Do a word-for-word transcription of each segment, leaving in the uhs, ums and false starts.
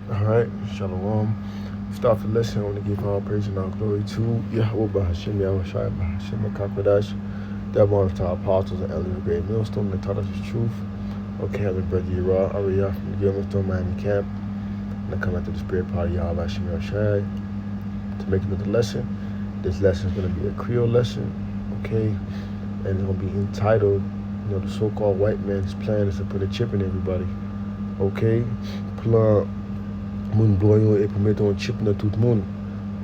Alright, shalom. Start the lesson. I want to give all praise and all glory to Yahweh Bahashem, Yahweh Shai Bahashem, Makakwadash, the one of the apostles and elders of the great millstone, that taught us the truth. Okay, I'm the brother Yira Ariya from the Great Millstone Miami camp. And I come after the spirit power of Yahweh Bahashem Yahweh Shai to make another lesson. This lesson is going to be a Creole lesson, okay? And it's going to be entitled, you know, the so-called white man's plan is to put a chip in everybody, okay? Plan moun blan yo e pou mete yon chip nan tout moun.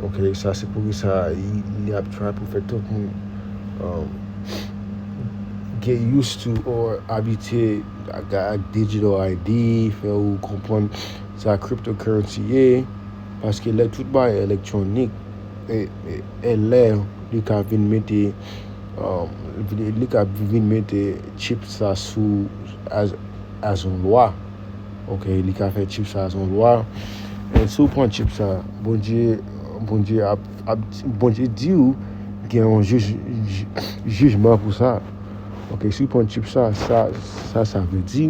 Ok, sa se poukisa li, li ap try pou fè tout moun um, get used to or abitye ak, ak digital I D, fè ou konprann sa cryptocurrency ye, paske lè tout bagay elektwonik, e, e, e lè li ka vin mete um, li ka vin mete chip sa sou as, as yon lwa. Ok, li ka fè chip sa as yon lwa. E si w pran chip sa, Bondye, Bondye ap, ap Bondye di w gen yon jij, jij, jijman pou sa. Ok, si w pran chip sa, sa, sa, sa vle di,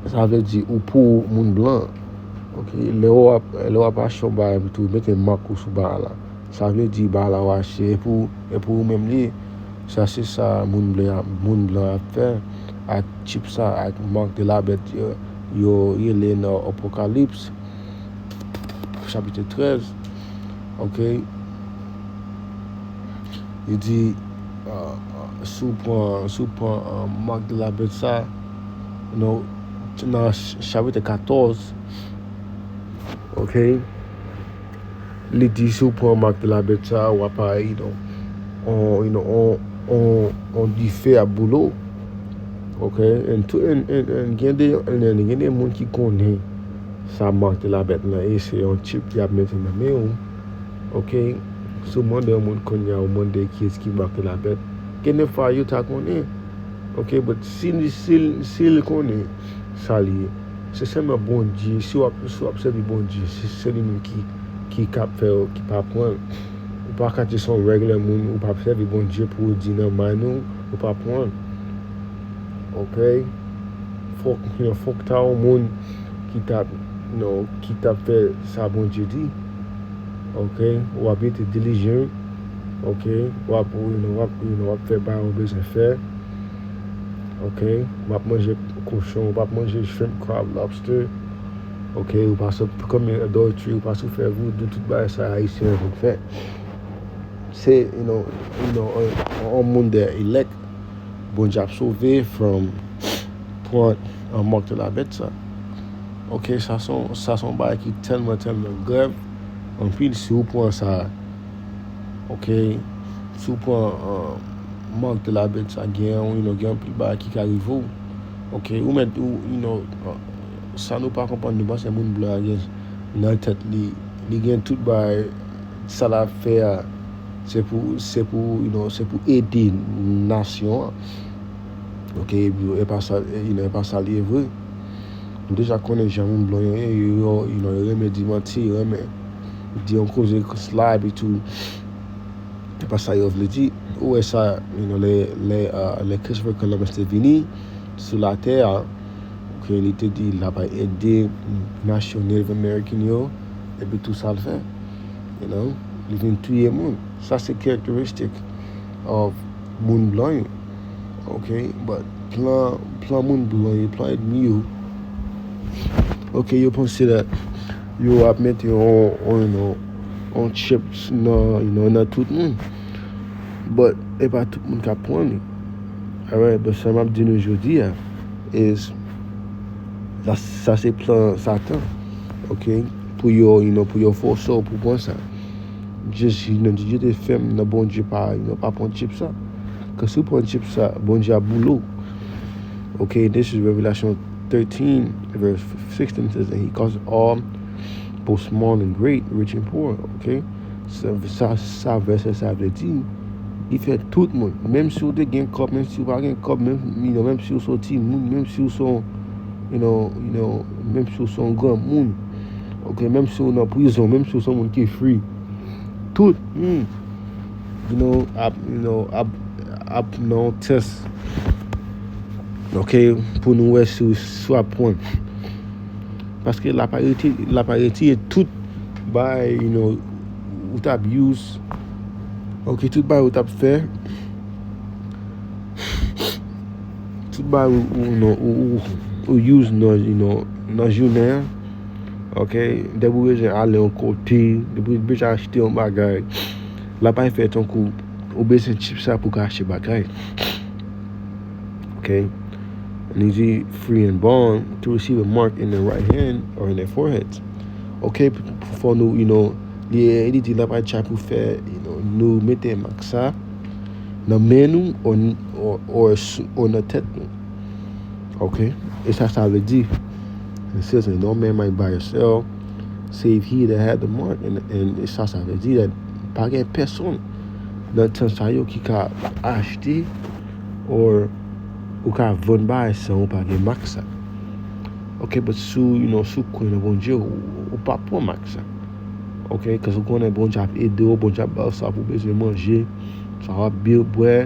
sa vle di ou pou moun blan. Ok, lè w ap, lè w ap achte yon bagay pou tou, mete mak ou sou bagay la. Sa vle di bagay la w achte e pou, e pou ou menm li ye. Sa se sa moun blan, moun blan ap fè ak chip sa, ak mak de la bèt yo, yo rele nan Apokalips, chapit trèz. Ok. Li di, uh, uh, si w pran, si w pran uh, mak de la bèt sa, nan, nan ch- chapit katòz, ok, li di si w pran mak de la bèt sa, w ap, you know, on, you know, on, on, on dife ap boule w. Ok, and, to, and, and, and gen de, and, and gen de moun ki konnen sa mak de la bèt lan e se yon chip y ap mete nan men w. Ok, si w mande yon moun kounye a, ou mande kiyès ki mak de la bèt, gen de fwa yo ta konnen. Ok, but si, si, si l konnen sa li ye, se sèlman Bondye, si w ap, si w ap sèvi Bondye, se, se li menm ki, ki kab fè w, ki pa pran l. Ou pa ka di se yon regular moun, ou pa sèvi Bondye pou w di nan mind ou, ou pa pran l. Ok? Fòk, you know, fòk ta yon moun ki t ap, you know, ki t ap fè sa Bondye di. Ok? W ap rete dilijan. Ok? W ap, you know, w ap, you know, w ap fè bagay ou bezwen fè. Ok? W ap manje kochon, w ap manje shrimp, crab, lobster. Ok? Ou pa sou commit adultery, ou pa sou fè voodoo, tout bagay sa Ayisyen yo konn fè. Se, you know, you know, yon, yon moun de elect, Bondye ap sove from pran an mak de la bèt sa. Ok, sa son, sa son bagay ki tèlman, tèlman grav. Anpil, si ou pran sa, ok, si ou pran uh, mak de la bèt sa, gen, you know, gen anpil bagay ki ka rive w. Ok, ou mèt, ou, you know, uh, sa nou pa konprann, nou panse moun blan a gen nan tèt li, li gen tout bagay, sa l ap fè a, se pou, se pou, you know, se pou ede nasyon an. Ok, e pa sa, you know, e pa sa li ye vre. Nou deja konnen jan moun blan yo ye, yo, yo, you know, yo renmen di manti, yo renmen di yon koze sla, epi tou, e pa sa yo vle di. Ou wè sa, you know, lè, lè, uh, lè Christopher Columbus te vini sou latè a, ok, li te di l ap ede nasyon Native American yo, epi tou sa l fè, you know, li vin touye moun. Sa se characteristic of moun blan yo. Ok, but plan, plan moun blan yo, plan ènmi yo. Ok, yo panse that yo ap mete yon, yon, yon, yon chip nan, you know, nan tout moun. But e pa tout moun k ap pran li. Alright, but sa m ap di nou jodi a is sa, sa se plan Satan. Ok, pou yo, you know, pou yo fòse w pou pran sa. Just, you know, Dye te fèm nan Bondye pa, you know, pa pran chip sa. Kan si w pran chip sa, Bondye ap boule w. Ok, this is Revelation thirteen, verse sixteen says, and he caused all, both small and great, rich and poor. Ok, sa, sa, sa vèsè sa vle di, li fè tout moun, menm si w te gen kòb, menm si w pa gen kòb, menm, you know, menm si w se yon timoun, menm si w se yon, you know, you know, menm si w se yon granmoun, ok, menm si w nan prizon, menm si w se yon moun ki free, tout moun, you know, ap, you know, ap, ap nan yon tès, ok, pou nou wè si, si w ap pran. Paske l ap retire, l ap retire tout bagay, you know, ou t ap use. Ok, tout bagay ou t ap fè. Tout bagay ou, ou, non, ou, ou, ou use nan, you know, nan jounen an. Ok, depi ou bezwen ale yon kote, depi ou bezwen achte yon bagay, l ap fè tankou ou bezwen chip sa pou ka achte bagay. Ok. And is he free and bond to receive a mark in the right hand or in the forehead? Ok, pou, pou fò nou, you know, li, li di l ap try pou fè, you know, nou mete mak sa nan men nou, or, or, or, s- or nan tèt nou. Ok? E sa, sa vle di, it says, "And no man might buy or sell, save he that had the mark." And, and e sa, sa vle di that pa gen pèsonn nan tan sa yo ki ka achte or ou ka vann bagay san ou pa gen mak sa. Ok, but si w, you know, si w kwè nan Bondye, ou, ou pa pran mak sa. Ok, cause ou konnen Bondye ap ede w, Bondye ap ba w sa pou w bezwen manje, sa w ap bi- bwè.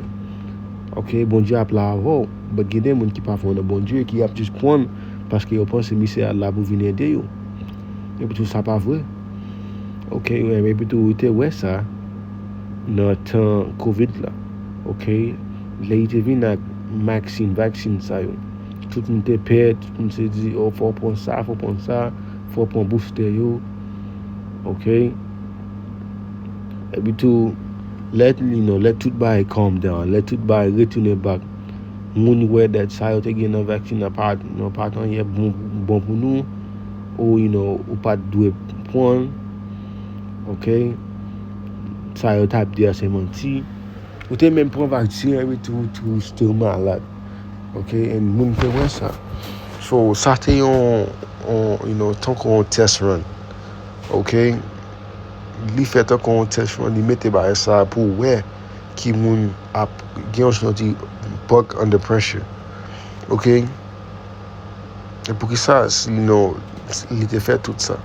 Ok, Bondye ap la avè w. But gen de moun ki pa kwè nan Bondye, ki ap jis pran paske yo panse misye a la pou vin ede yo. Epi tou sa pa vre. Ok, epi tou ou te wè sa nan tan covid la. Ok, lè li te vin ak vaksin, vaksin sa yo. Tout moun te pè, tout moun te di, oh, fò w pran sa, fò w pran sa, fò w pran booster yo. Ok. Epi tou, lè, you know, lè tout bagay calm down, lè tout bagay retounen back, moun wè that sa yo te gen nan vaksin nan pa, nan pa t anyen bon, bon pou nou, ou, you know, ou pa t dwe pran, ok? Sa yo t ap di a se manti. Ou te menm pran vaksin an, epi tou, tou still malad. Ok, and moun te wè sa. So, sa te yon, yon, you know, tankou yon test run. Ok? Li fè tankou yon test run, li mete bagay sa pou wè ki moun ap gen yon jan di buck under pressure. Ok? E poukisa, you know, li te fè tout sa?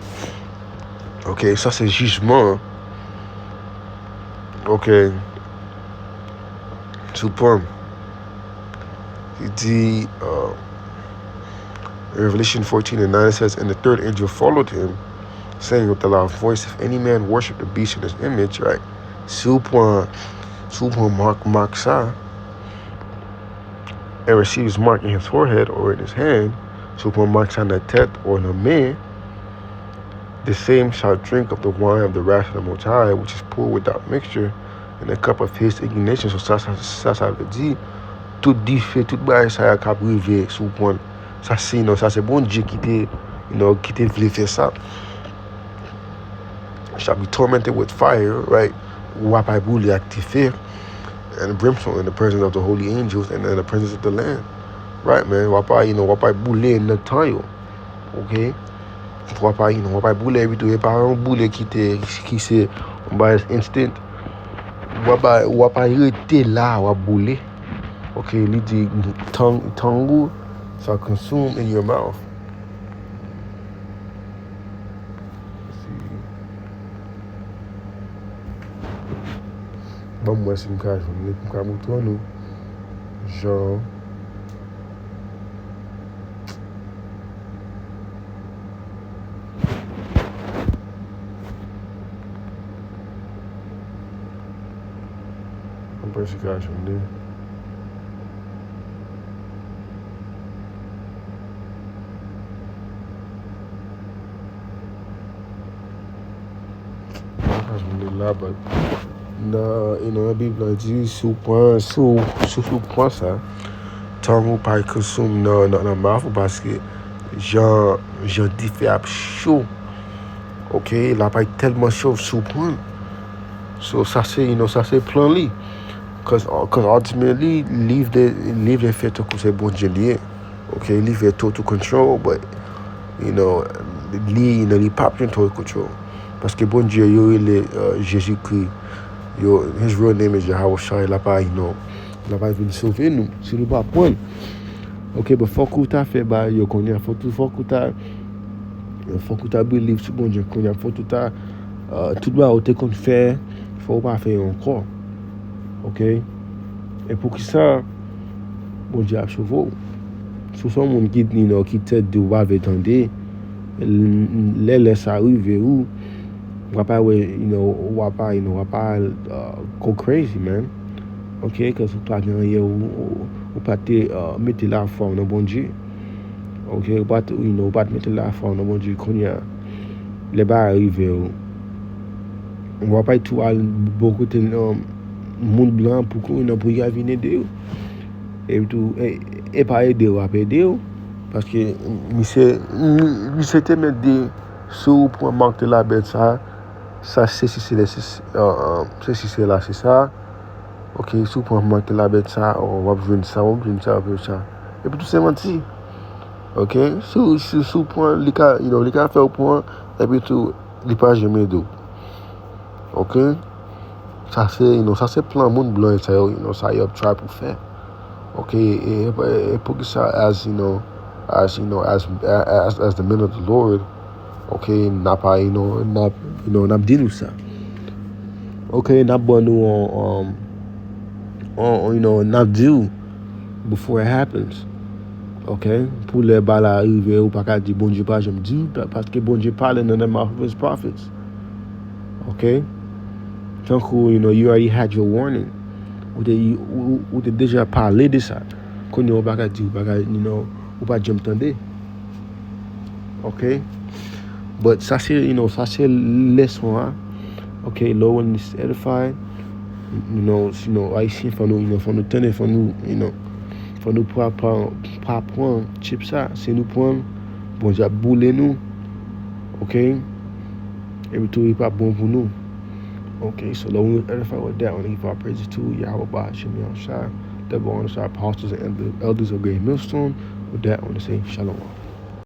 Ok, sa se jijman an. Ok. Sou pran. Li di, uh, Revelation fourteen and nine, it says, "And the third angel followed him, saying with a loud voice, If any man worship the beast and his image," right? Si w pran, si w pran mak, mak sa, and receive his mark in his forehead or in his hand, si w pran mak sa nan tèt or nan men, the same shall drink of the wine of the wrath of the Most High, which is poured without mixture in the cup of his indignation. So, sa, sa, sa, sa vle di, tout dife, tout bagay sa yo k ap rive sou pran. Sa se, non, sa se Bondye ki te, you know, ki te vle fè sa. Shall be tormented with fire, right? W ap al boule ak dife, and brimstone in the presence of the holy angels and in the presence of the Lamb. Right, man? W ap al, you know, w ap al boule nan tan yo. Ok? W ap al, you know, w ap al boule, epi tou, e pa yon boule ki te, ki se yon bagay instant. W ap al, w ap al rete la, w ap boule. Ok, li di, tongue, tongue ou, shall consume in your mouth. Si. Ban m wè si m ka jwenn li, m ka montre nou jan. Anpesifikasyon de. Anpesifikasyon de la, but nan, e nan Bib la di, si w pran, si w, si w pran sa, tang ou pa konsume nan, nan, nan maf ou, paske jan, jan dife ap cho. Ok, l ap tèlman cho sou pran. So, sa se, you know, sa se plan li. Cause, cause ultimately, li vle, li vle fè tankou se Bondye li ye. Ok, li vle total control, but, you know, li, you know, li p ap gen total control. Paske Bondye, yo rele, uh, Jezikri. Yo, his real name is Yahweh Shai, l ap, you know, l ap vin sove nou, si nou pa pran. Ok, but fòk ou ta fè bagay yo kounye a, fòk ou, fòk ou ta, fòk ou ta believe sou Bondye kounye a, fòk ou ta, uh, tout bagay ou te konn fè, fòk ou pa fè yo ankò. Ok? E poukisa Bondye ap sove w? Si w se yon moun ki, you know, ki tèt di w pa vle tande, Lè lè sa rive ou, w ap wè, you know, w ap, you know, w ap, uh, go crazy, man. Ok, cause ou pa gen anyen, ou, ou, ou pa te, uh, mete lafwa w nan Bondye. Ok, ou pa t, you know, ou pa t mete lafwa w nan Bondye. Kounye a, lè bagay rive ou, w ap tou al bò kote, um, moun blan pou, you know, pou y a vin ede w. E tou, e, e pa ede w ap ede w. Paske misye, misye te mèt di, si w pran mak de la bèt sa, sa se si se lè se, se si se la se sa. Ok, si w pran mak de la bèt sa, w ap jwenn sa, w ap jwenn sa, w ap jwenn sa. Epi tou se manti. Ok, si, si, si w pran, li ka, you know, li ka fè w pran, epi tou, li pa janm ede w. Ok? Sa se, you know, sa se plan moun blan sa yo, you know, sa yo ap try pou fè. Ok, e, e, e poukisa as, you know, as, you know, as, as, as the men of the Lord, ok, n ap, you know, n ap, you know, n ap di nou sa. Ok, n ap ban nou on, on, on, you know, n ap di w before it happens. Ok? Pou lè bagay la rive, ou pa ka di Bondye pa janm di w, pa- paske Bondye pale nan the mouth of his prophets. Ok? Tankou, you know, you already had your warning. Ou te, ou, ou te deja pale de sa. Kounye a ou pa ka di, ou pa ka, you know, ou pa janm tande. Ok? But sa se, you know, sa se leson an. Ok, Lord willing, this edify. You know, you know, Ayisyen, fò nou, you know, fò nou tande, fò nou, you know, fò nou pa, pa, pa pran chip sa. Si nou pran, Bondye ap boule nou. Ok? Epi tou, li pa bon pou nou. Ok, so Lord willing, edify with that. I want to give our praises to Yahweh Bashim Yahushua, the Baron, our apostles and the elders of Great Millstone. With that, I want to say, Shalom.